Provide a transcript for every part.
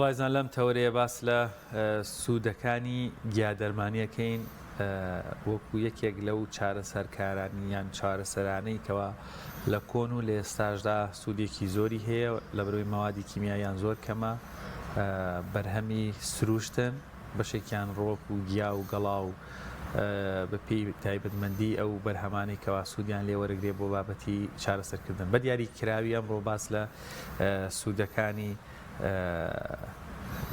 بەڵایزان لەم تەوەرەیە باس لە سوودەکانی گیادەرمانیەکەین وەکو یەکێک لەو چارەسەرکارانی یان چارەسەرانەی کەوا لە کۆن و لە ئێستاشدا سوودێکی زۆری هەیە لەبەرئەوەی مەوادی کیمیاییان زۆر کەمە بەرهەمی سروشتن بەشێکیان ڕوەک و گیا و گەڵا و بەپێی تایبەتمەندی ئەو بەرهەمانەی کەوا سوودیان لێ وەرەگرێ بۆ بابەتی چارەسەرکردن بە دیاری کراوی ئەمڕۆ باس لە سوودەکانی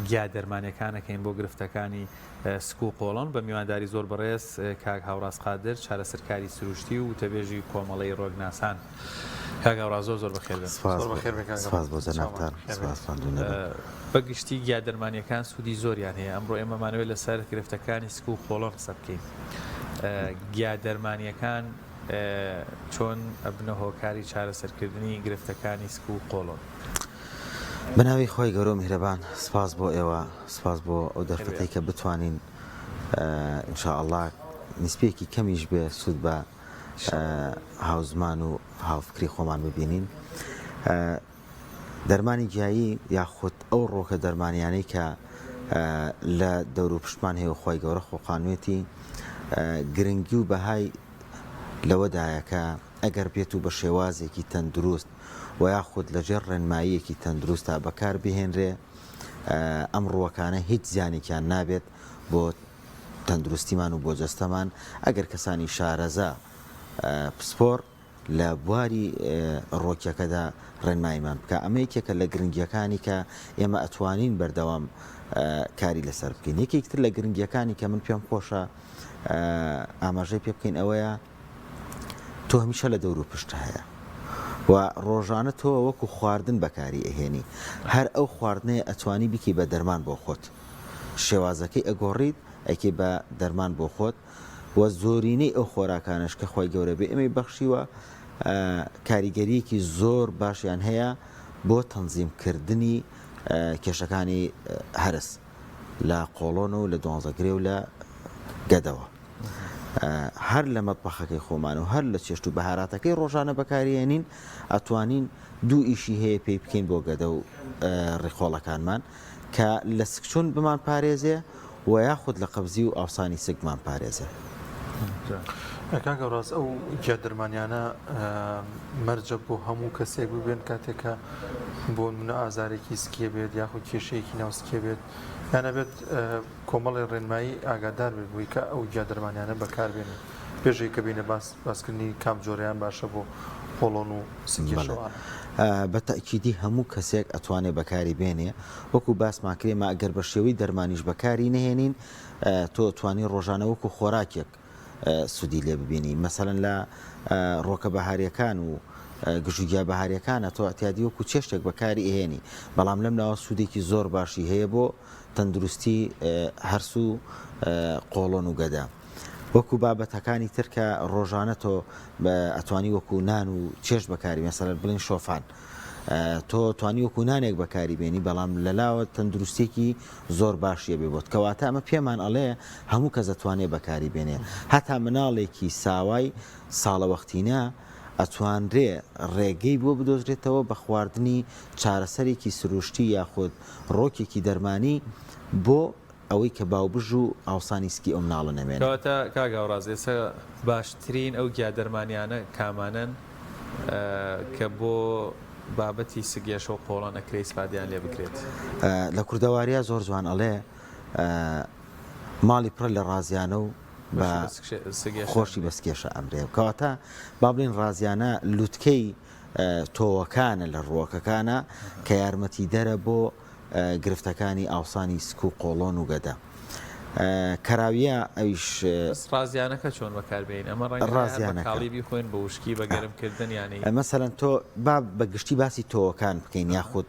گیا دەرمانیەکانەکەین بۆ گرفتەکانی سک و قۆڵۆن بە میوانداری زۆر بەڕێز کاک هاوڕاز قادر چارەسەرکاری سروشتی و وتەبێژی کۆمەڵەی ڕۆگناسان. کاک هاوڕاز زۆر زۆر بەخێر بێن. سپاس زۆر بەخێر بێن کاک سپاس بۆ هاوڕاز. جەنابتان چاومان بەخێر بێن. سپاس ماندوو نەبن. بە گشتی گیا دەرمانیەکان سوودی زۆریان هەیە ئەمڕۆ ئێمە مانەوێت لەسەر گرفتەکانی سک و قۆڵۆن قسە بکەین گیا دەرمانیەکان چۆن ئەبنە هۆکاری چارەسەرکردنی گرفتەکانی سک و قۆڵۆن؟ بەناوی خوای گەورەو میهرەبان سپاس بۆ ئێوە سپاس بۆ ئەو دەرفەتەی کە بتوانین ان شاء اللە نیسبەیەکی کەمیش بێ سوود بە هاوزمان و هاوفکری خۆمان ببینین دەرمانی گیایی یاخود ئەو ڕۆکە دەرمانیانەی کە لە دەوروپشتمان هەیە و خوای گەورە خۆقانوێتی گرنگی و بەهای لەوەدایە کە ئەگەر بێت و بە شێوازێکی تەندروست و یاخود لەژێر ڕێنماییەکی تەندروستا بەکار بهێنرێ ئەم ڕووەکانە هیچ زیانێکیان نابێت بۆ تەندروستیمان و بۆ جەستەمان ئەگەر کەسانی شارەزا پسپۆر لە بواری ڕۆکیەکەدا ڕێنماییمان بکا ئەمە یەکێکە لە گرنگیەکانی کە ئێمە ئەتوانین بەردەوام کاری لەسەر بکەین یەکێک تر لە گرنگیەکانی کە من پێم خۆشە ئاماژەی پێ بکەین ئەوەیە تۆ هەمیشە لە دەور و پشت هەیە و ڕۆژانە تۆ وەکو خواردن بەکاری ئەهێنی هەر ئەو خواردنەیە ئەتوانی بیکەی بە دەرمان بۆ خۆت شێوازەکەی ئەگۆڕیت ئەیکەی بە دەرمان بۆ خۆت و زۆرینەی ئەو خۆراکانەش کە خوای گەورە بە ئێمەی بەخشیوە کاریگەریەکی زۆر باشیان هەیە بۆ تەنزیم کردنی کێشەکانی هەرس لە قۆڵۆن و لە دوانزەگرێ و لە گەدەوە. هەر لە مەتبەخەکەی خۆمان و هەر لە چێشت و بەهاراتەکەی ڕۆژانە بەکاریێنین ئەتوانین دوو ئیشی هەیە پێی بکەین بۆ گەدە و ڕیخۆڵەکانمان کە لە سکچون بمان پارێزێ و یاخود لە قەبزی و ئاوسانی سک بمان پارێزێ. کاک هەوراز ئەو گیا دەرمانیانە مەرجە بۆ هەموو کەسێک ببێن کاتێک کە بۆ نمونە ئازارێکی سکیە بێت یاخود کێشەیەکی ناو سکیە بێت یان ئەبێت کۆمەڵی ڕێنمایی ئاگادار بێت بۆی کە ئەو گیا دەرمانیانە بەکار بێنێت پێش ئەوەی کە بێینە باس باسکردنی کام جۆرەیان باشە بۆ قۆڵۆن و سکی بەڵێ شەوانە. بە تەئکیدی هەموو کەسێک ئەتوانێ بەکاری بێنێ وەکو باسمان کرد ئێمە ئەگەر بە شێوەی دەرمانیش بەکاری نەهێنین تۆ ئەتوانی ڕۆژانە وەکو خۆراکێک سوودی لێ ببینی مەسەلەن لە ڕۆکە بەهاریەکان و گژوگیا بەهاریەکانە تۆ ئەتیادی وەکو چێشتێک بەکاری ئەهێنی بەڵام لەم لاوە سوودێکی زۆر باشی هەیە بۆ تەندروستی هەرس و قۆڵۆن و گەدە وەکو بابەتەکانی تر کە ڕۆژانە تۆ ئەتوانی وەکو نان و چێشت بەکاری مەسەلەن بڵین شۆفان تۆ توانی وەکو نانێک بەکاری بێنی بەڵام لەلاوە تەندروستێکی زۆر باشیە بێ بۆت کەواتە ئەمە پێمان ئەڵێ هەموو کەس ئەتوانێ بەکاری بێنێ هەتا مناڵێکی ساوای ساڵەوەختینە ئەتوانرێ ڕێگەی بۆ بدۆزرێتەوە بە خواردنی چارەسەرێکی سروشتی یاخود ڕۆکێکی دەرمانی بۆ ئەوەی کە باوبژ و ئاوسانی سکی ئەو مناڵە نەمێنێ. کەواتە کاک هاوڕاز ئێستا باشترین ئەو گیا دەرمانیانە کامانەن کە بۆ بابەتی سگێشە و قۆڵۆن ئەکرێ ئیسفادەیان لێ بکرێت؟ لە کوردەواریا زۆر جوان ئەڵێ ماڵی پڕە لە ڕازیانە و بە خۆشی بە سکێشە ئەمرێ کەواتە با بڵێین ڕازیانە لوتکەی تۆوەکانە لە ڕووەکەکانە کە یارمەتیدەرە بۆ گرفتەکانی ئاوسانی سک و قۆڵۆن و گەدە. کەراویە ئەویش. بەس ڕازیانەکە چۆن بەکار بێنین ئەمە ڕەنگە هەر بە کاڵی بیخۆین بە وشکی بە گەرم کردن یانی. مەسەلەن تۆ با بە گشتی باسی تۆوەکان بکەین یاخود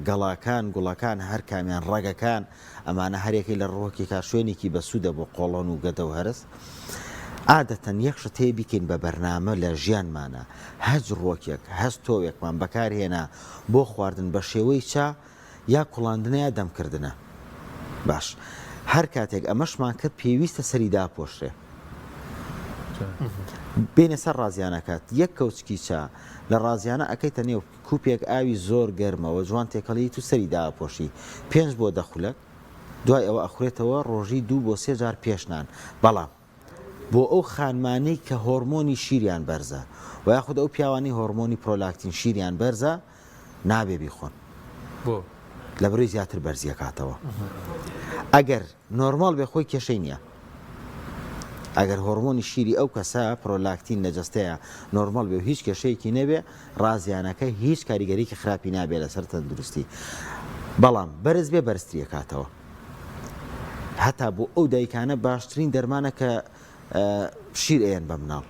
گەڵاکان گوڵەکان هەر کامیان ڕەگەکان ئەمانە هەریەکەی لە ڕووەکێکا شوێنێکی بەسوودە بۆ قۆڵۆن و گەدە و هەرس. عادەتەن یەک شت هەیە بیکەین بە بەرنامە لە ژیانمانا، هەچ ڕووەکێک، هەچ تۆوێکمان بەکار هێنا بۆ خواردن بە شێوەی چا یا کوڵاندنە یا دەمکردنە. باش هەر کاتێک ئەمەشمان کرد پێویستە سەری داپۆشرێ. بێنە سەر ڕازیانەکە یەک کەوچکی چا لە ڕازیانە ئەکەیتە نێو کوپێک ئاوی زۆر گەرمەوە جوان تێکەڵیت و سەری داپۆشی پێنج بۆ دە خولەک دوای ئەوە ئەخورێتەوە ڕۆژی دوو بۆ سێ جار پێش نان بەڵام بۆ ئەو خانمانەی کە هۆرمۆنی شیریان بەرزە و یاخود ئەو پیاوانەی هۆرمۆنی پرۆلاکتین شیریان بەرزە نابێ بیخۆن. بۆ؟ لەبەرەوەی زیاتر بەرزی ئەکاتەوە. ئەگەر نۆرماڵ بێ خۆی کێشەی نییە. ئەگەر هۆرمۆنی شیری ئەو کەسە پرۆلاکتین لە جەستەیە نۆرماڵ بێ و هیچ کێشەیەکی نەبێ ڕازیانەکە هیچ کاریگەریکی خراپی نابێ لەسەر تەندروستی. بەڵام بەرز بێ بەرزتری ئەکاتەوە. هەتا بۆ ئەو دایکانە باشترین دەرمانە کە شیر ئەیەن بە مناڵ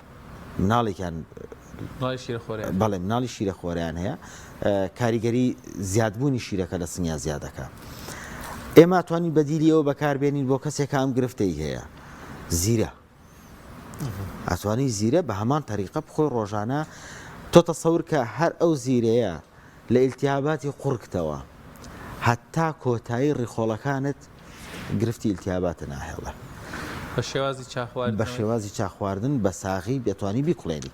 مناڵێکیان بەڵێ مناڵی شیرە خۆریان هەیە کاریگەری زیادبوونی شیرەکە لە سنگیا زیادەکە ئێمە توانین بەدیلی ئەوە بەکاربێنین بۆ کەسێک ئەم گرفتەی هەیە زیرە ئەتوانی زیرە بە هەمان تەریقە بخۆی ڕۆژانە تۆ تەسەور کە هەر ئەو زیرەیە لە ئیلتیهاباتی قوڕگتەوە هەتا کۆتایی ڕیخۆڵەکانت گرفتی ئیلتیهاباتە ناهێڵێ. بە شێوازی چا خواردنەوەی؟ بە شێوازی چا خواردن بە ساغی دەتوانی بیکوڵێنی.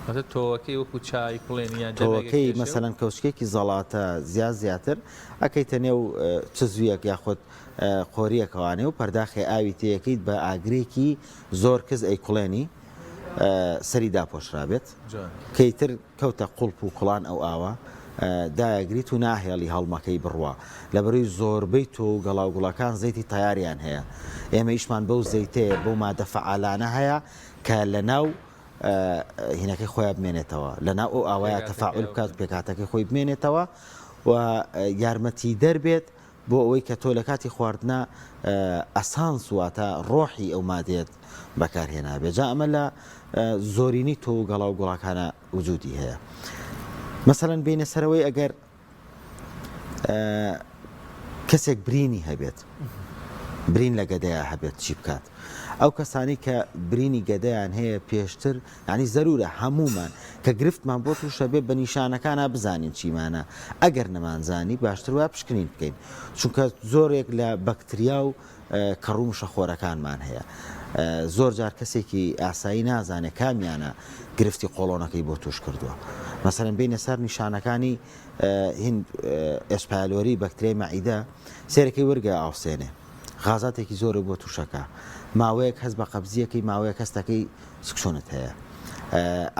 واتە تۆوەکەی وەکو چای کوڵێنی یان دەمێک تۆوەکەی ئەکێشێ و؟ مەسەلەن کەوچکێکی زەڵاتە زیاد زیاتر ئەکەیتە نێو چزویەک یاخود قۆریەکەوانێ و پەرداخێ ئاوی تێیەکەیت بە ئاگرێکی زۆر کز ئەیکوڵێنی سەری داپۆشرابێت کەیتر کەوتە قوڵپ و کوڵان ئەو ئاوە دایەگریت و ناهێڵی هەڵمەکەی بڕوا لەبەرەی زۆربەی تۆ و گەڵاو گوڵەکان زەیتی تەیاریان هەیە ئێمە ئیشمان بەو زەیتەیە بەو مادە فەعالانە هەیە کە لەناو هینەکەی خۆیان بمێنێتەوە لەناو ئەو ئاوایە تەفاعول بکات پێکهاتەکەی خۆی بمێنێتەوە و یارمەتیدەر بێت بۆ ئەوەی کە تۆ لە کاتی خواردنا essence واتە ڕۆحی ئەو مادەیەت بەکار هێنابێ جا ئەمە لە زۆرینەی تۆ و گەڵا و گوڵاکانە وجودی هەیە مەسەلەن بینە سەرەوەی ئەگەر کەسێک برینی هەبێت برین لە گەدەیا هەبێت چی بکات ئەو کەسانی کە برینی گەدەیان هەیە پێشتر یانی زەرورە هەموومان کە گرفتمان بۆ توشە بێ بە نیشانەکانا بزانین چیمانە ئەگەر نەمانزانی باشتر وایە پشکنین بکەین چونکە زۆرێک لە بەکتریا و کەڕوو مشەخۆرەکانمان هەیە زۆر جار کەسێکی ئاسایی نازانێ کامیانە گرفتی قۆڵۆنەکەی بۆ توش کردووە مەسەلەن بینە سەر نیشانەکانی هند H. pylori بەکتریای مەعیدە سێرەکەی ورگە ئاوسێنێ غازاتێکی زۆرە بۆ توشەکە ماوەیەک هەست بە قەبزیەکەی ماوەیەک هەستەکەی سکچونت هەیە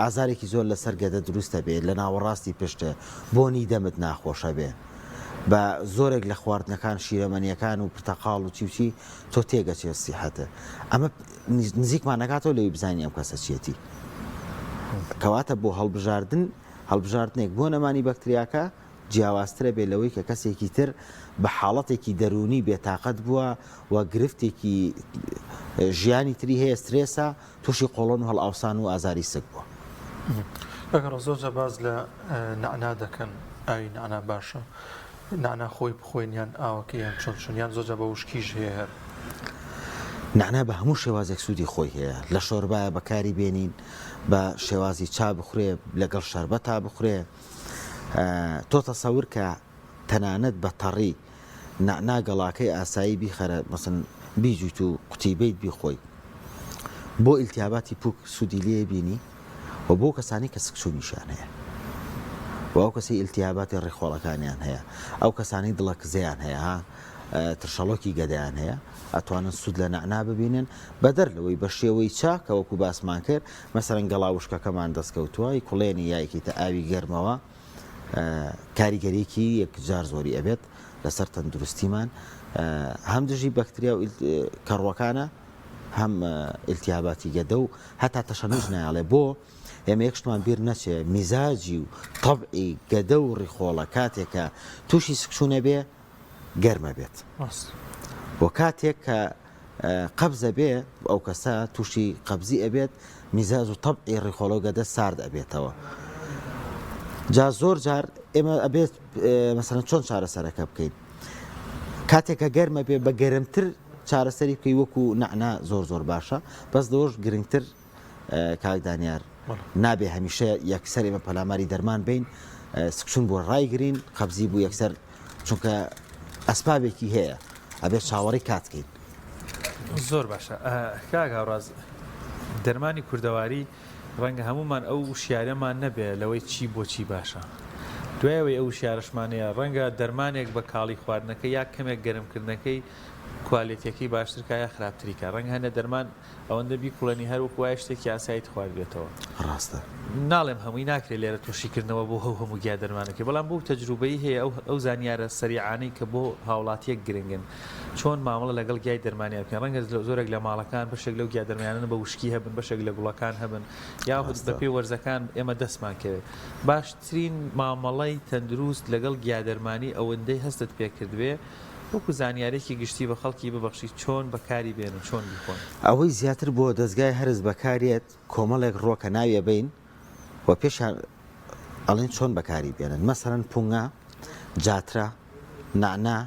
ئازارێکی زۆر لەسەر گەدە دروستە بێ لە ناوەڕاستی پشتە بۆنی دەمت ناخۆشە بێ بە زۆرێک لە خواردنەکان شیرەمەنیەکان و پرتەقاڵ و چی و چی تۆ تێگەچێ سیحەتە ئەمە نزیکمان نەکاتەوە لەوی بزانین ئەم کەسە چیەتی کەواتە بۆ هەڵبژاردن هەڵبژاردنێک بۆ نەمانی بەکتریاکە جیاوازترە بێ لەوەی کە کەسێکی تر بە حاڵەتێکی دەروونی بێتاقەت بووە و گرفتێکی ژیانی تری هەیە سترێسە تووشی قۆڵۆن و هەڵئاوسان و ئازاری سک بووە. کاکە ڕەزا زۆر جار باس لە نەعنا دەکەن ئاوی نەعنا باشە نەعنا خۆی بخۆین یان ئاوەکەی یان چۆن چۆن یان زۆر جار بە وشکیش هەیە هەر. نەعنا بە هەموو شێوازێک سوودی خۆی هەیە لە شۆربایە بەکاری بێنین بە شێوازی چا بخورێ لەگەڵ شەربەتا بخورێ تۆ تەسەور کە تەنانەت بە تەڕی نەعنا گەڵاکەی ئاسایی بیخەرە مەسەن بیجویت و قوتی بیت بیخۆی بۆ ئیلتیاباتی پوک سوودی لێ بینی و بۆ کەسانی کە سکچوونیشیان هەیە و ئەو کەسی ئیلتیاباتی ڕیخۆڵەکانیان هەیە ئەو کەسانی دڵەکزەیان هەیە ها ترشەڵۆکی گەدەیان هەیە ئەتوانن سوود لە نەعنا ببینن بەدەر لەوەی بە شێوەی چا کە وەکو باسمان کرد مەسەلەن گەڵا وشکەکەمان دەستکەوتووە ی کوڵێنی یا یکەیتە ئاوی گەرمەوە کاریگەریەکی یەکجار زۆری ئەبێت لەسەر تەندروستیمان هەم دژی بەکتریا و کەڕوەکانە هەم ئیلتیاباتی گەدە و هەتا تەشەنوج نایەڵێ بۆ ئێمە یەک شتمان بیر نەچێ میزاجی و تەبعی گەدە و ڕیخۆڵە کاتێکە تووشی سکچوونە بێ گەرمە بێت و کاتێک کە قەبزە بێ ئەو کەسە تووشی قەبزی ئەبێت میزاج و تەبعی ڕیخۆڵە و گەدە سارد ئەبێتەوە جا زۆر جار ئێمە ئەبێت مەسەلەن چۆن چارەسەرەکە بکەین کاتێک کە گەرمە بێ بە گەرمتر چارەسەری بکەی وەکو نەعنا زۆر زۆر باشە بەس لەوەش گرنگتر کاک دانیار نابێ هەمیشە یەکسەر ئێمە پەلاماری دەرمان بین سکچون بۆ ڕایگرین قەبزی بوو یەکسەر چونکە ئەسپابێکی هەیە ئەبێت چاوەڕی کات کەین. زۆر باشە کاک هاوڕاز. دەرمانی کوردەواری ڕەنگە هەموومان ئەو وشیارەمان نەبێ لەوەی چی بۆ چی باشە. دوای ئەوەی ئەو وشیارەشمان هەیە ڕەنگە دەرمانێک بە کاڵی خواردنەکەی یا کەمێک گەرمکردنەکەی کوالێتیەکەی باشتر کا یا خراپتری کا. ڕەنگە هەندێ دەرمان ئەوەندە بیکوڵێنی هەر وەکو وایە شتێکی ئاساییت خواردبێتەوە. ڕاستە. ناڵێم هەمووی ناکرێت لێرە تۆ شیکردنەوە بۆ هەو هەموو گیا دەرمانەکەی بەڵام بۆ تەجروبەی هەیە ئەو ئەو زانیارە سەریعانەی کە بۆ هاوڵاتیەک گرنگن چۆن مامەڵە لەگەڵ گیای دەرمانیا بکەن ڕەنگە زۆرێک لە ماڵەکان بەشێک لەو گیا دەرمانانە بە وشکی هەبن بەشێک لە گوڵەکان هەبن یاخود ڕاستە. بەپێی وەرزەکان ئێمە دەستمان کەوێت باشترین مامەڵەی تەندروست لەگەڵ گیا دەرمانی ئەوەندەی هەستت پێکردبێ وەکو زانیارێکی گشتی بە خەڵکی ببەخشی چۆن بەکاری بێنن چۆن بیخۆن. ئەوەی زیاتر بۆ دەزگای هەرس بەکاریەت کۆمەڵێک ڕۆکە ناوی ئەبەین و پێشیان ئەڵێن چۆن بەکاری بێنن مەسەلەن پونگە، جاترە، نەعنا،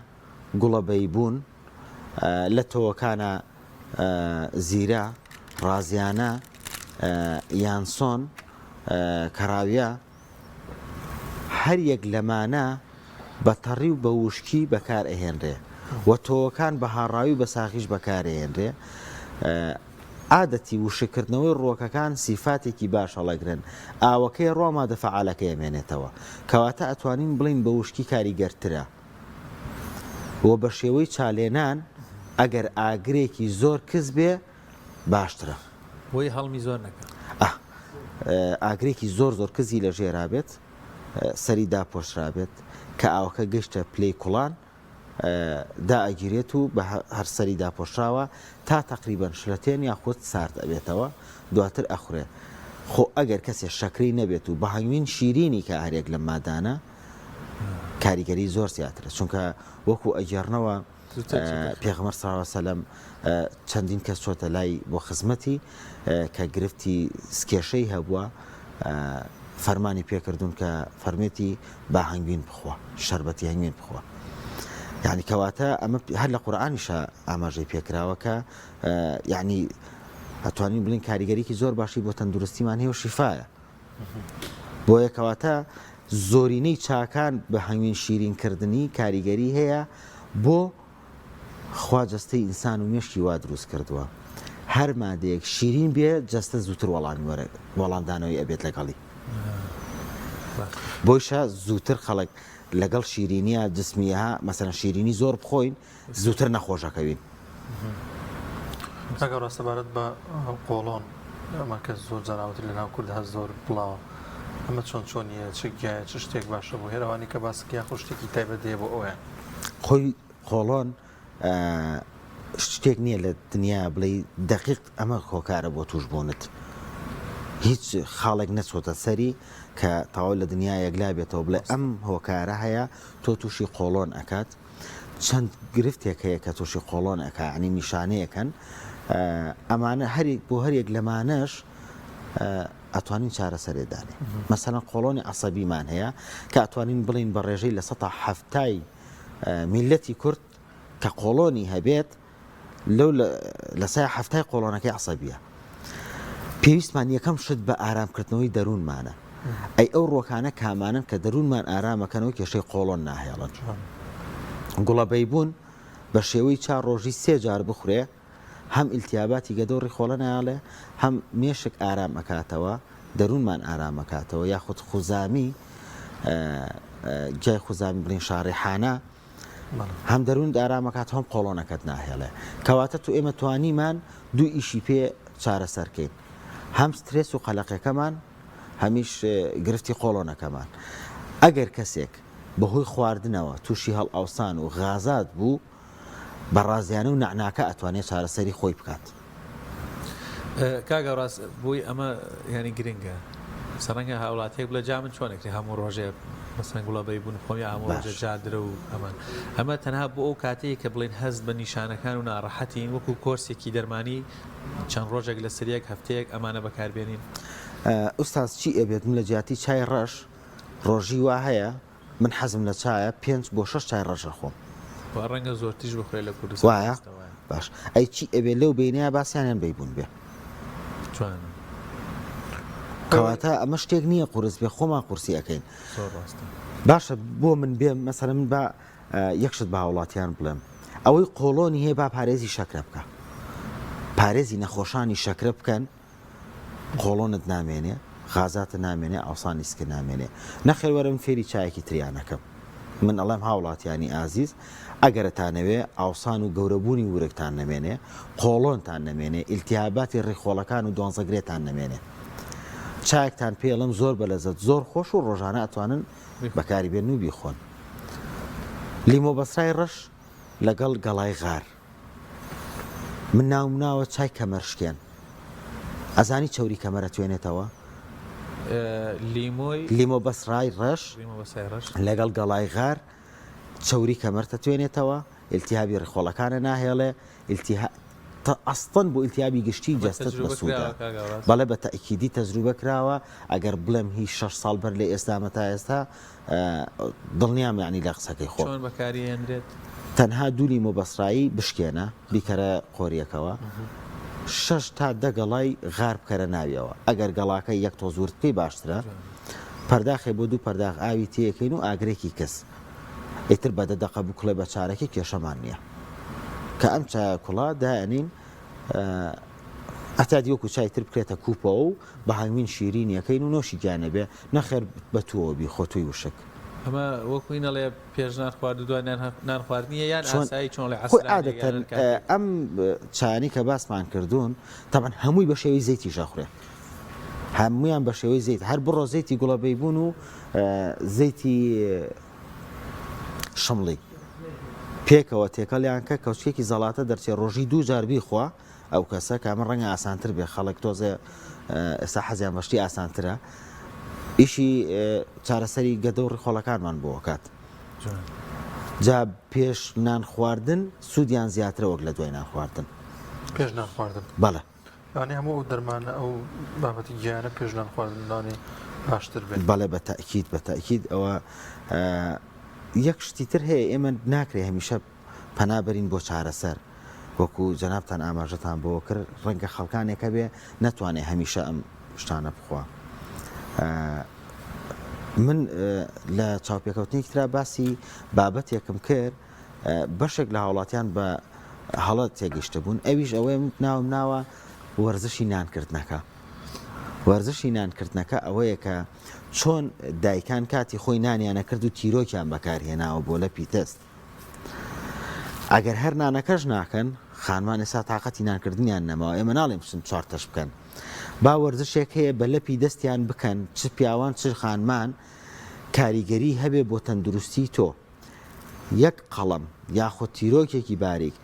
گوڵە بەیبوون، لە تۆوەکانە زیرە، ڕازیانە، یانسۆن، کەڕاویە، هەر یەک لەمانە بە تەڕی و بە وشکی بەکار ئەهێنرێ و تۆوەکان بە هاڕاوی و بە ساغیش بەکار ئەهێنرێ. عادەتی وشککردنەوەی ڕووەکەکان سیفاتێکی باش هەڵەگرن، ئاوەکەی ڕوا مادە فەعالەکەی ئەمێنێتەوە. کەواتە ئەتوانین بڵێین بە وشکی کاریگەرترە و بە شێوەی چالێنان ئەگەر ئاگرێکی زۆر کز بێ باشترە. بۆی هەڵمی زۆر نەکا. ئا ئاگرێکی زۆر زۆر کزی لە ژێرا بێت، سەری داپۆشرابێت، کە ئاوەکە گەشتە پلەی کوڵان دائەگیرێت و بە هەر سەری داپۆشراوە تا تەقریبەن شلەتێن یاخود سارد ئەبێتەوە دواتر ئەخورێ. خۆ ئەگەر کەسێ شەکرەی نەبێت و بە هەنگوین شیرینی کا هەریەک لەم مادانە کاریگەری زۆر زیاترە چونکە وەکو ئەگێڕنەوە پێغەمبەر صلی اللە علیە وسلم چەندین کەس چۆتە لای بۆ خزمەتی کە گرفتی سکێشەی هەبووە فەرمانی پێکردوون کە فەرمێتی با هەنگوین بخوا شەربەتی هەنگوین بخوا یعنی کەواتە ئەمە هەر لە قورآانیشە ئاماژەی پێکراوە کە یعنی ئەتوانین بڵین کاریگەریکی زۆر باشی بۆ تەندروستیمان هەیە و شیفاە بۆیە کەواتە زۆرینەی چاکان بە هەنگوین شیرین کردنی کاریگەری هەیە بۆ خوا جەستەی ئینسان و مێشکی وا دروست کردووە هەر مادەیەک شیرین بێ جەستە زووتر وەڵامی وەرە وەڵامدانەوەی ئەبێت لەگەڵی بۆیشە زووتر خەڵک لەگەڵ شیرینیە جسمیە مەسەلەن شیرینی زۆر بخۆین زووتر نەخۆش ئەکەوین. کاک ئاراس سەبارەت بە قۆڵۆن ئەمە کە زۆر جار ئاوتر لە ناو کورد هەست زۆر بڵاوە ئەمە چۆن چۆنیە چ گیایە چ شتێک باشە بۆ هێرەوانی کە باسک یاخۆ شتێکی تایبەت هەیە بۆ ئەویان؟ خۆی قۆڵۆن شتێک نییە لە دنیا بڵێ دەقیق ئەمە هۆکارە بۆ توشبوونت هیچ خاڵێک نەچۆتە سەری کە تەواو لە دنیا یەکلا بێتەوە بڵێ ئەم هۆکارە هەیە تۆ تووشی قۆڵۆن ئەکات چەند گرفتێک هەیە کە تووشی قۆڵۆن ئەکا یانی نیشانەیەکەن ئەمانە هەری بۆ هەریەک لەمانەش ئەتوانین چارەسەرێ دانێ مەسەلەن قۆڵۆنی عەسەبیمان هەیە کە ئەتوانین بڵین بە ڕێژەی لە سەتا حەفتای میلەتی کورد کە قۆڵۆنی هەبێت لەو لە سای حەفتای قۆڵۆنەکەی عەسەبیە پێویستمان یەکەم شت بە ئارامکردنەوەی دەروونمانە ئەی ئەو ڕۆکانە کامانن کە دەروونمان ئارامەکەنەوە کێشەی قۆڵۆن ناهێڵن گوڵە بەیبوون بە شێوەی چا ڕۆژی سێ جار بخورێ هەم ئیلتیاباتی گەدە و ڕیخۆڵە نایەڵێ هەم مێشک ئارام ئەکاتەوە دەروونمان ئارام ئەکاتەوە یاخود خوزامی گیای خوزامی بڵین شاڕیحانە هەم دەروونت ئارام ئەکات هەم قۆڵۆنەکەت ناهێڵێ کەواتە تو ئێمە توانیمان دوو ئیشی پێ چارەسەر کەین هەم سترێس و قەلەقەکەمان هەمیش گرفتی قۆڵۆنەکەمان ئەگەر کەسێک بەهۆی خواردنەوە تووشی هەڵئاوسان و غازات بوو بە ڕازیانە و نەعناکە ئەتوانێت چارەسەری خۆی بکات. کاک ئاوراس بۆی ئەمە یانی گرنگە سە ڕەنگە هاوڵاتیەک بڵێ جا من چۆن ئەکرێ هەموو ڕۆژێ مەسەن گوڵە بەیبوون بخۆم یا هەموو ڕۆژێ باش. جادرە و ئەمان ئەمە تەنها بۆ ئەو کاتەیە کە بڵێن هەست بە نیشانەکان و ناڕەحەتین وەکو کۆرسێکی دەرمانی چەند ڕۆژێک لەسەر یەک هەفتەیەک ئەمانە بەکاربێنین. ئوستاز چی ئەبێت من لە جیاتی چای ڕەش ڕۆژی وا هەیە من حەزم لە چایە پێنج بۆ شەش چای ڕەش ئەخۆم. وە ڕەنگە زۆرتریش بخورێ لە کوردستان وایە؟ ڕاستە وایە. باش ئەی چی ئەبێ لەو بەینەیا باسیانیان بەیبوون بێ. جوانە. کەواتە ئەمە شتێک نییە قورس بێ خۆمان قورسی ئەکەین. زۆر ڕاستە. باشە بۆ من بێم مەسەلەن من با یەک شت بە هاوڵاتیان بڵێم ئەوەی قۆڵۆنی هەیە با پارێزی شەکرە بکا پارێزی نەخۆشانی شەکرە بکەن. قۆڵۆنت نامێنێ، غازاتت نامێنێ، ئاوسانی سکت نامێنێ. نەخێر وەرە من فێری چایەکی تریان ئەکەم. من ئەڵێم هاوڵاتیانی ئازیز ئەگەر ئەتانەوێ ئاوسان و گەورەبوونی ورگتان نەمێنێ، قۆڵۆنتان نەمێنێ، ئیلتیهاباتی ڕیخۆڵەکان و دوانزەگرێتان نەمێنێ. چایەکتان پێ ئەڵێم زۆر بەلەزەت، زۆر خۆش و ڕۆژانە ئەتوانن بەکاری بێنن و بیخۆن. لیمۆ بەسرای ڕەش لەگەڵ گەڵای غار. من ناوم ناوە چای کەمەر شکێن. ئەزانی چەوری کەمەر ئەتوێنێتەوە؟ لیمۆی. لیمۆ بەسرای ڕەش لیمۆ بەسرای ڕەش. لەگەڵ گەڵای غار چەوری کەمەرت ئەتوێنێتەوە، ئیلتیهابی ڕیخۆڵەکانە ناهێڵێ، ئیلتیها ئەسڵەن بۆ ئیلتیهابی گشتی ئەمە جەستەت تەجروبە بەسوودە. کراوە کاک ئاواز؟ بەڵێ بە تەئکیدی تەجروبە کراوە، ئەگەر بڵێم هی شەش ساڵ بەر لە ئێستامە تا ئێستا دڵنیام یانی لە قسەکەی خۆم. چۆن بەکاری ئەهێنرێت؟ تەنها دوو لیمۆ بەسرایی بشکێنە بیکەرە قۆریەکەوە شەش تا دە گەڵای غار بکەرە ناویەوە ئەگەر گەڵاکە یەک تۆز ورد بکەی باشترە پەرداخێ بۆ دوو پەرداخ ئاوی تێکەین و ئاگرێکی کز ئیتر بە دە دەقە بکوڵێ بە چارەکی کێشەمان نییە کە ئەم چایە کوڵا دایەنین ئەتادی وەکو چای تر بکرێتە کوپەوە و بە هەنگوین شیرینی ئەکەین و نۆشی گیان ئەبێ نەخێر بە تووەوە بیخۆ تووی وشک. ئەمە وەکو این ئەڵێ پێش نان خواردن و دوای نان خواردنیە یان چۆن ئاسایی چۆن ئەڵێ خۆی عەسرانێک یان عادەتەن هەر کاتێک؟ ئەم چایانەی کە باسمان کردوون تەبعەن هەمووی بە شێوەی زەیتیش ئەخورێ هەموویان بە شێوەی زەیت هەر بڕۆ زەیتی گوڵە بەیبوون و زەیتی شمڵی پێکەوە تێکەڵیان کە کەوچکێکی زەڵاتە دەرچێ ڕۆژی دوو جار بیخوا ئەو کەسە کە ئەمە ڕەنگە ئاسانتر بێ خەڵک تۆزێ ئێستا حەزیان بە شتی ئاسانترە ئیشی چارەسەری گەدە و ڕیخۆڵەکانمان بۆ کات جا پێش نان خواردن سوودیان زیاترە وەک لە دوای نان خواردن پێش نان خواردن بەڵێ لەوانەیە هەموو ئەو دەرمانە ئەو بابەتی گیانە پێش نان خواردن لەوانەیە باشتر بێت. بەڵێ بە تەئکید بە تەئکید ئەوە یەک شتی تر هەیە ئێمە ناکرێ هەمیشە پەنا بەرین بۆ چارەسەر وەکو جەنابتان ئاماژەتان بۆ کرد ڕەنگە خەڵکانێک هەبێ نەتوانێ هەمیشە ئەم شتانە بخوا من لە چاوپێکەوتنێکی ترا باسی بابەتێکم کرد بەشێک لە هاوڵاتیان بە هەڵە تێگەشتبوون ئەویش ئەوەیە من ناوم ناوە وەرزشی نانکردنەکە وەرزشی نانکردنەکە ئەوەیە کە چۆن دایکان کاتی خۆی نانیانە کرد و تیرۆکیان بەکارهێناوە بۆ لەپی دەست ئەگەر هەر نانەکەش ناکەن خانمان ئێستا تااقەتی نانکردنیان نەماوە ئێمە ناڵێم بچن چوارتەش بکەن با وەرزشێک هەیە بە لەپی دەستیان بکەن چ پیاوان چ خانمان کاریگەری هەبێ بۆ تەندروستی تۆ یەک قەڵەم یاخود تیرۆکێکی باریک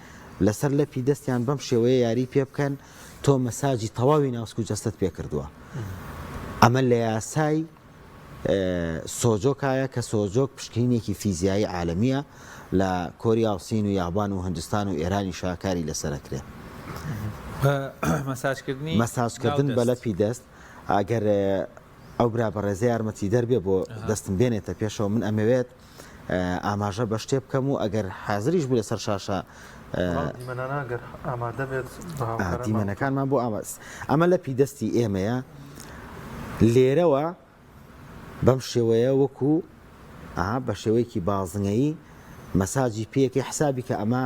لەسەر لەپی دەستیان بەم شێوەیە یاری پێ بکەن تۆ مەساجی تەواوی ناوسک و جەستەت پێ کردووە ئەمە لە یاسای سۆجۆکایە کە سۆجۆک پشکنینێکی فیزیایی عالەمیە لە کۆریا و سین و یابان و هندستان و ئێرانی شاکاری لەسەرەکرێ مەساجکردنی مەساجکردن بە لەپی دەست ئەگەر ئەو برا بەڕێزە یارمەتیدەر بێ بۆ دەستم بێنێتە پێشەوە من ئەمەوێت ئاماژە بە شتێ بکەم و ئەگەر حازریش بوو لەسەر شاشە دیمەنەکانمان بۆ ئاماس ئەمە لەپی دەستی ئێمەیە لێرەوە بەم شێوەیە وەکو بە شێوەیەکی بازنەیی مەساجی پێیەکەی حسابی کە ئەمە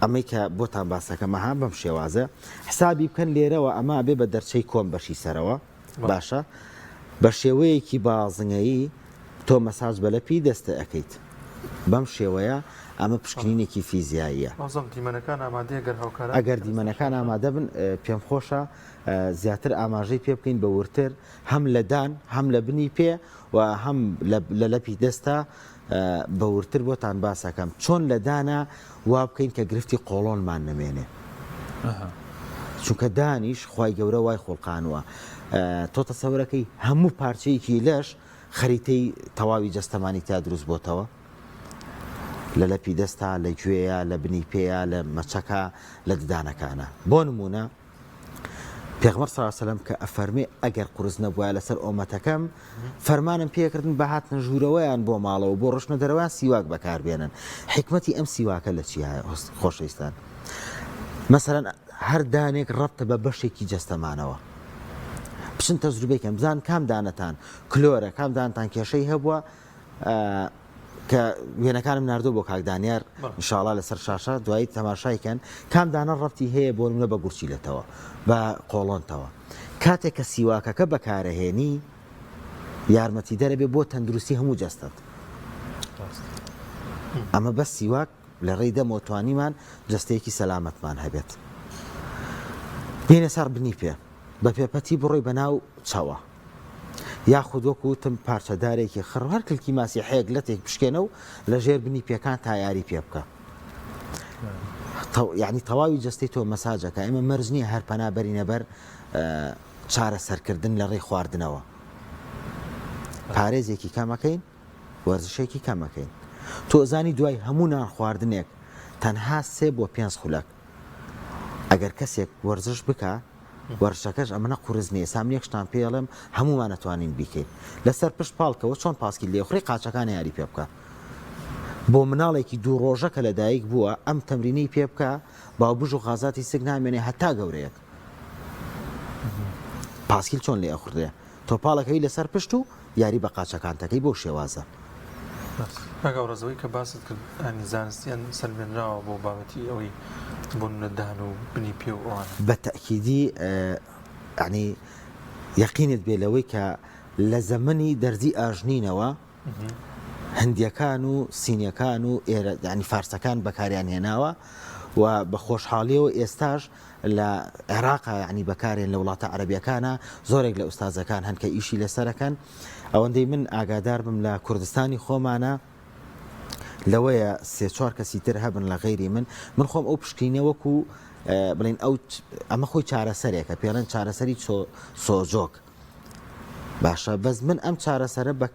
ئەمەی کە بۆتان باسەکەم ئەها بەم شێوازە حسابی بکەن لێرەوە ئەمە بێ بە دەرچەی کۆم بەشی سەرەوە باشە بە شێوەیەکی بازنەیی تۆ مەساج بە لەپی دەستە ئەەکەیت بەم شێوەیە ئەمە پشکنینێکی فیزیاییە ئەگەر دیمەنەکان ئامادە بن پێم خۆشە زیاتر ئاماژەی پێ بکەین بە ورتر هەم لە دان هەم لە بنی پێ و هەم لە لەپی دەستە بە وردتر بۆتان باس ئەکەم چۆن لە دانا وا بکەین کە گرفتی قۆڵۆنمان نەمێنێ چونکە دانیش خوای گەورە وای خوڵقانوە تۆ تەسەورەکەی هەموو پارچەیەکی لەش خەریتەی تەواوی جەستەمانی تا دروست بۆتەوە لە لەپی دەستا لە گوێیە لە بنی پێیە لە مەچەکە لە ددانەکانە بۆ نمونە پێغەمبەر صلی اللە علیە وسلم کە ئەفەرمێ ئەگەر قورس نەبوایە لەسەر ئۆمەتەکەم فەرمانم پێکردن بە هاتنە ژوورەوەیان بۆ ماڵەوە بۆ ڕۆشتنە دەرەوەیان سیواک بەکاربێنن حیکمەتی ئەم سیواکە لە چیایە خۆشەویستان مەسەلەن هەر دانێک ڕەبتە بە بەشێکی جەستەمانەوە بچن تەجروبەی کەن بزان کام دانەتان کلۆرە کام دانتان کێشەی هەبووە. کە وێنەکانم ناردووە بۆ کاک دانیار ئینشاڵا لەسەر شاشە دوایی تەماشای کەن کام دانە ڕەبتی هەیە بۆ نمونە بە گورچیلەتەوە بە قۆڵۆنتەوە کاتێک کە سیواکەکە بەکارەهێنی یارمەتیدەرە بێ بۆ تەندروستی هەموو جەستەت ئەمە بەس سیواک لە ڕێی دەمەوە توانیمان جەستەیەکی سەلامەتمان هەبێت بینە سەر بنی پێ بە پێپەتی بڕۆی بەناو چەوە یاخود وەکو وتم پارچە دارێکی خڕ هەر کلکی ماسیحەیەک لەتێک بشکێنە و لە ژێر بنی پێکان تا یاری پێ بکە یعنی تەواوی جەستەی تۆ مەساجەکە ئێمە مەرج نییە هەر پەنا بەرینە بەر چارەسەرکردن لە ڕێی خواردنەوە پارێزێکی کەمەکەین وەرزشێکی کەمەکەین تۆ زانی دوای هەموو نان خواردنێک تەنها سێ بۆ پێنج خولەک ئەگەر کەسێک وەرزش بکا وەرزشەکەش ئەمەنە قورس نییە ئێستا من یەک شتان پێ ئەڵێم هەموومان ئەتوانین بیکەین لەسەر پشت پاڵکەوە چۆن پاسکیل لێخوڕی قاچەکان یاری پێ بکە بۆ مناڵێکی دوو ڕۆژە کە لەدایک بووە ئەم تەمرینەی پێ بکە باوبژ و غازاتی سک نامێنێ هەتا گەورەیەت پاسکیل چۆن لێ ئەخوڕێ تۆ پاڵەکەوی لەسەر پشت و یاری بە قاچەکانتەکەی بەو شێوازە. کاک ئاوڕاز ئەوەی کە باست کرد یانی زانستیان سەلمێنراوە بۆ بابەتی ئەوەی بۆ نمونە دان و بنی پێ و ئەوانە. بە تەئکیدی یانی یەقینت بێ لەوەی کە لە زەمەنی دەرزی ئاژنینەوە هندیەکان و سینیەکان و ئێرە یانی فارسەکان بەکاریان هێناوە و بە خۆشحاڵیەوە ئێستاش لە عێراقا یانی بەکارێن لە وڵاتە عەرەبیەکانا زۆرێک لە ئوستازەکان هەن کە ئیشی لەسەرەکەن ئەوەندەی من ئاگادار بم لە کوردستانی خۆمانە لەوەیە سێ چوار کەسی تر هەبن لە غەیری من من خۆم ئەو پشکینە وەکو بڵین ئەو ئەمە خۆی چارەسەرێکە پێڵێن چارەسەری سۆجۆک باشە بەس من ئەم چارەسەرە بە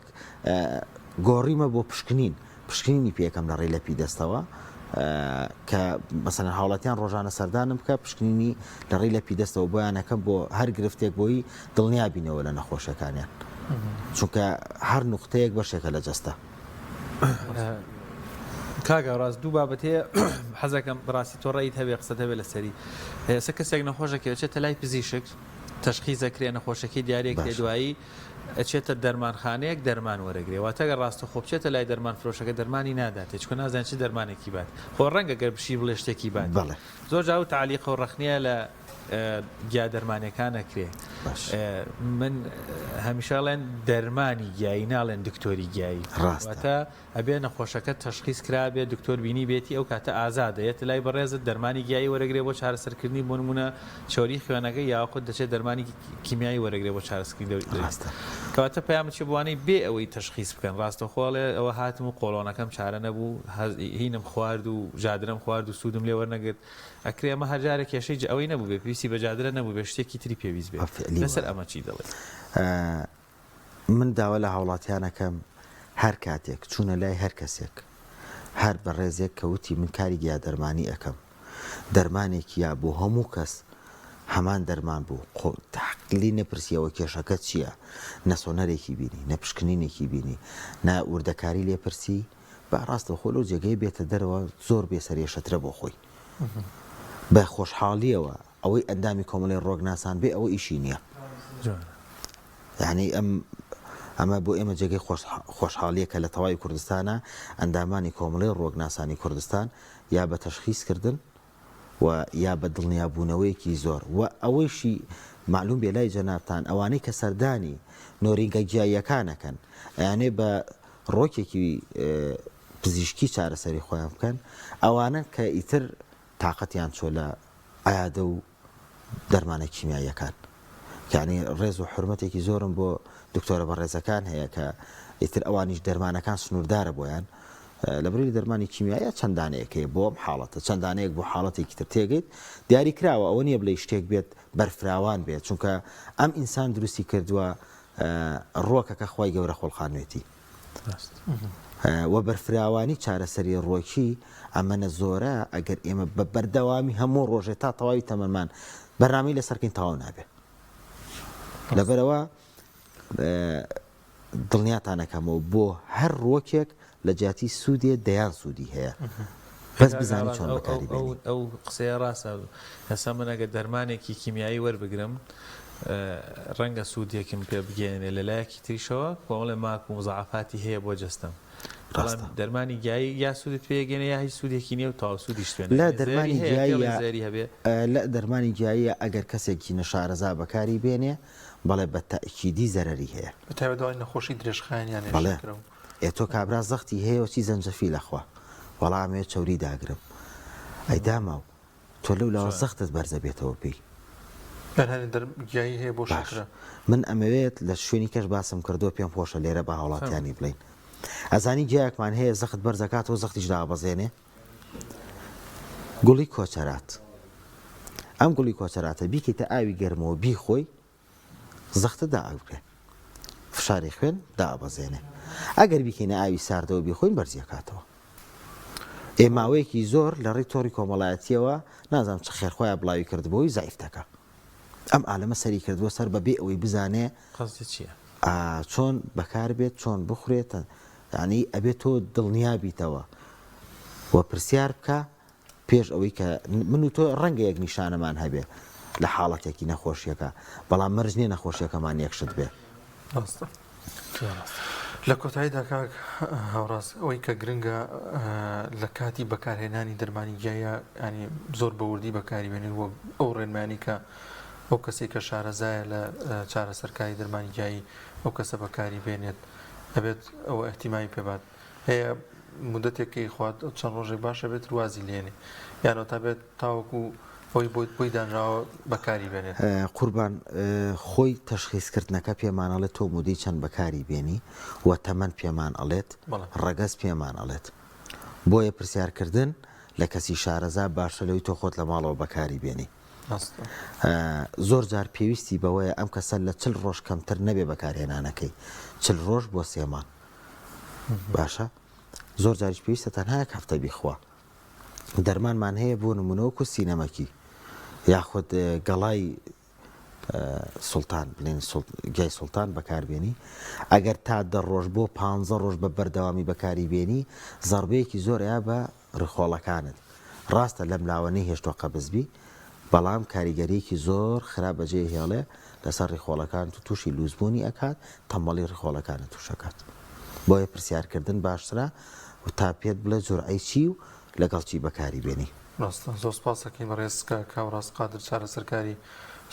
گۆڕیمە بۆ پشکنین پشکنینی پێکەم لە ڕێی لەپی دەستەوە کە مەسەلەن هاوڵاتیان ڕۆژانە سەردانم بکە پشکنینی لە ڕێی لەپی دەستەوە بۆیانەکەم بۆ هەر گرفتێک بۆی دڵنیا بینەوە لە نەخۆشیەکانیان چونکە هەر نوقتەیەک بەشێکە لە جەستە. کاک ئاراس دوو بابەت هەیە حەزەکەم بەڕاستی تۆ ڕێیت هەبێ قسەت هەبێ لەسەری ئێستا کەسێک نەخۆشەکە ئەچێتە لای پزیشک تەشخیس ئەکرێ نەخۆشەکەی دیاری ئەکرێ دوایی ئەچێتە دەرمانخانەیەک دەرمان وەرەگرێ واتە گەر ڕاستەخۆ بچێتە لای دەرمان فرۆشەکە دەرمانی ناداتێ چونکە نازانێ چ دەرمانێکی بات خۆ ڕەنگە گەر بشی بڵێ شتێکی بات بەڵێ. زۆر جار ئەو تەعلیقە و ڕەخنەیە لە گیا دەرمانیەکان ئەکرێ باش. من هەمیشە ئەڵێن دەرمانی گیایی ناڵێن دکتۆری گیایی ڕاستە. واتە ئەبێ نەخۆشەکە تەشخیس کرابێ دکتۆر بینیبێتی ئەو کاتە ئازادە یەتە لای بەڕێزت دەرمانی گیایی وەرەگرێ بۆ چارەسەرکردنی بۆ نمونە چەوری خوێنەکەی یاخود دەچێت دەرمانی کیمیایی وەرەگرێ بۆ چارەسەرکردنی دەوری ڕاستە. کەواتە پەیامت چیە بۆ وانەی بێ ئەوەی تەشخیس بکەن ڕاستەوخۆ ئەڵێ ئەوە هاتم و قۆڵۆنەکەم چارە نەبوو هینم خوارد و جادرەم خوارد و سوودم لێ وەرنەگرت ئەکرێ ئەمە هەر جارێ کێشەی ئەوەی نەبووبێ پێویستی بە جادرە نەبووبێ شتێکی تری پێویست بێ بە فعلی لەسەر وایە. ئەمە چی دەڵێی؟ من داوا لە هاوڵاتیان ئەکەم هەر کاتێک چوونە لای هەر کەسێک هەر بەڕێزێک کە وتی من کاری گیادەرمانی ئەکەم دەرمانێکی یا بۆ هەموو کەس هەمان دەرمان بوو قۆ لێی نەپرسیەوە کێشەکە چییە نە سۆنەرێکی بینی نە پشکنینێکی بینی نە وردەکاری لێ پرسی با ڕاستەوخۆ لەو جێگەیە بێتە دەرەوە زۆر بێ سەرێشەترە بۆ خۆی بە خۆشحاڵیەوە ئەوەی ئەندامی کۆمەڵەی ڕۆکناسان بێ ئەوە ئیشی نییە. یانی ئەم ئەمە بۆ ئێمە جێگەی خۆشحاڵیە کە لە تەواوی کوردستانە ئەندامانی کۆمەڵەی ڕۆکناسانی کوردستان یا بە تەشخیس کردن و یا بە دڵنیابوونەوەیەکی زۆر و ئەوەیشی مەعلوم بێ لای جەنابتان ئەوانەی کە سەردانی نۆرینگە گیاییەکان ئەکەن ئەیانێ بە ڕۆکێکی پزیشکی چارەسەری خۆیان بکەن ئەوانەن کە ئیتر تاقەتیان چووە لە عیادە و دەرمانە کیمیاییەکان یانی ڕێز و حورمەتێکی زۆرم بۆ دکتۆرە بەڕێزەکان هەیە کە ئیتر ئەوانیش دەرمانەکان سنووردارە بۆیان لەبری لە دەرمانی کیمیایە چەند دانەیەک هەیە بۆ ئەم حاڵەتە چەند دانەیەک بۆ حاڵەتێکی تر تێگەیت دیاری کراوە ئەوە نییە بڵێ شتێک بێت بەرفراوان بێت چونکە ئەم ئینسان دروستی کردووە ڕوەکەکە خوای گەورە خۆڵقانوێتی و بەرفراوانی چارەسەری ڕوەکی ئەمەنە زۆرە ئەگەر ئێمە بە بەردەوامی هەموو ڕۆژێ تا تەواوی تەمەنمان بەرنامەی لەسەرکەین تەواو نابێ لەبەرەوە دڵنیاتانەکەمەوە بۆ هەر ڕوەکێک لە جیاتی سوودێ دەیان سوودی هەیە بەس بزانی چۆن بەکاری بێنی. ئەو قسەیە ڕاستە ئێستا من ئەگەر دەرمانێکی کیمیایی وەربگرم ڕەنگە سوودێکم پێ بگەیەنێ لە لایەکی تریشەوە کۆمەڵێ ماک و مزاعەفاتی هەیە بۆ جەستەم. بەڵام ڕاستە. دەرمانی گیایی یا سوودت پێ ئەگەیەنێ یا هیچ سوودێکی نییە و تەواو سوودیشت پێ لە ناگەیەنێ. زەرەری دەرمانی هەیە گیاییە پێڵێ زەرەری هەبێ؟ لە دەرمانی گیاییە ئەگەر کەسێکی نەشارەزا بەکاری بێنێ بەڵێ بە تەئکیدی زەرەری هەیە. بە تایبەت ئەوانەی نەخۆشی درێژخایەنیان هەیە بەڵێ شەکرە و. ئێ تۆ کابرا زەختی هەیە و چی زەنجەفیل ئەخوا وەڵا ئەمەوێ چەوری داگرم ئەی داماو تۆ لەو لاوە چۆن؟ زەختت بەرزەبێتەوە پێی. یان هەنێ دەر گیایی هەیە بۆ باش شەکرە. من ئەمەوێت لە شوێنی کەش باسم کردووە پێم خۆشە لێرە بە فەرموو. هاوڵاتیانی بڵێین ئەزانی گیایەکمان هەیە زەخت بەرزەکاتەوە زەختیش دابەزێنێ گوڵی کۆچەرات ئەم گوڵی کۆچەراتە بیکەیتە ئاوی گەرمەوە بیخۆی زەختت دائەگرێ فشاری خوێن دائەبەزێنێ ئەگەر بیکەینە ئاوی ساردەوە بیخۆین بەرزیەکاتەوە ئێ ماوەیەکی زۆر لە ڕێی تۆڕی کۆمەڵایەتیەوە نازانم چ خێرخوایە بڵاوی کردبۆی زەعیف دەکا ئەم عالەمە سەری کردووە سەر بە بێ ئەوەی بزانێ قەزی چییە؟ چۆن بەکار بێت چۆن بخورێت یعنی ئەبێت تۆ دڵنیا بیتەوە و پرسیار بکە پێش ئەوەی کە من و تۆ ڕەنگە یەک نیشانەمان هەبێ لە حاڵەتێکی نەخۆشیەکە بەڵام مەرج نیە نەخۆشیەکەمان یەک شت بێ. ڕاستە. لە کۆتاییدا کاک هاوڕاز ئەوەی کە گرنگە لە کاتی بەکارهێنانی دەرمانی گیایە ینی زۆر بە وردی بەکاری بێنین وە ئەو ڕێنمانی کە ئەو کەسێک کە شارەزایە لە چارەسەرکاری دەرمانی گیایی ئەو کەسە بەکاری بێنێت ئەبێت ئەوە احتیمامی پێبات هەیە مودەتێک کە ئیخوات چەند ڕۆژێک باشە بێت وازی لێنێ یان ئەوتا بێت تاوەکو ئەوەی بۆی بۆی دانراوە بەکاری بێنێت. قوربان خۆی تەشخیس کردنەکە پێمان ئەڵێت تۆ مودەی چەند بەکاری بێنی و تەمەن پێمان ئەڵێت ڕەگەز پێمان ئەڵێت بۆیە پرسیار کردن لە کەسی شارەزا باشترە لەوەی تۆ خۆت لە ماڵەوە بەکاری بێنی زۆر جار پێویستی بەوەیە ئەم کەسە لە چل ڕۆژ کەمتر نەبێ بەکارهێنانەکەی چل ڕۆژ بۆ سێ مانگ باشە زۆر جاریش پێویستە تەنها یەک هەفتە بیخوا دەرمانمان هەیە بۆ نمونە وەکو سینەمەکی یاخود گەڵای سوڵتان بڵێن گیای سوڵتان بەکاربێنی ئەگەر تا دە ڕۆژ بۆ پ ڕۆژ بە بەردەوامی بەکاری بێنی زەربەیەکی زۆر ئەیا بە ڕیخۆڵەکانت ڕاستە لەم لاوە نەیهێشتوە قەبز بی بەڵام کاریگەریەکی زۆر خراپ بەجێ هێڵێ لەسەر ڕیخۆڵەکانت و توشی لوس بوونی ئەکات تەمبەڵی ڕیخۆڵەکانت توش ئەکات بۆیە پرسیار کردن باشترە و تا پێت بڵێ جورعەی چی و لەگەڵ چی بەکاری بێنی. ڕاستە زۆر سپاس ئەکەین بەڕێز کاک هاوڕاز قادر چارەسەرکاری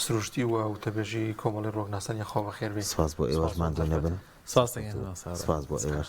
سروشتی و وتەبێژی کۆمەڵەی ڕوەکناسان یاخوا بەخێربێی سپاس بۆ ئێوەش سپاس بۆ ماندوو دەرفەتە. نەبن سپاس دەکەین مامۆستا سپاس بۆ ئێوەش.